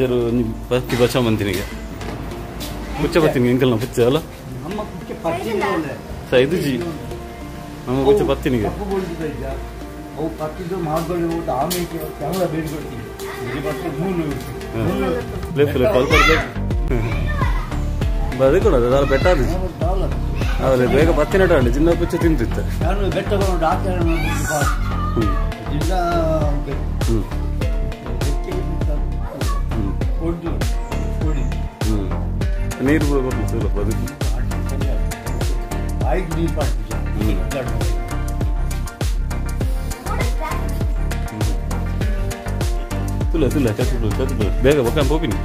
ರಾಜರು ಪತ್ತಿ ಬಚ ಮಂತಿನಿಗೆ ಪುಚ್ಚ ಪತ್ತಿನ ಎಂಕಲ್ನ ಪುಚ್ಚ ಅಲ್ಲ ನಮ್ಮ ಪುಚ್ಚ ಪತ್ತಿನ ಸೈದುಜಿ ನಮ್ಮ ಪುಚ್ಚ ಪತ್ತಿನಿಗೆ ಅವು ಪತ್ತಿದ್ದು ಮಾರ್ಗಳಿ ಹೋದ ಆಮೇಲೆ ಕ್ಯಾಮರಾ ಬೇಡ್ಕೊಳ್ತೀವಿ ಲೆಫ್ಟ್ ಲೆಫ್ಟ್ ಅಲ್ಪ ಬದುಕೊಡ ದಾಲ ಬೆಟ್ಟ ಅದು ಆದರೆ ಬೇಗ ಪತ್ತಿನ ಟಾಂಡು ಚಿನ್ನ ಪುಚ್ಚ ತಿಂತಿತ್ತು ನಾನು ಬೆಟ್ಟ ನೀರು ಕೂಡ ಬರ್ತದೆ ಬದುಕು ಆಯ್ತು ನೀರು ಪಾಡ್ತಿದ್ದೆ ತುಲ ತುಲ ಕತ್ತು ಕತ್ತು ಬೇಗ ಬೊಕ್ಕ ಪೋಪಿನಿ.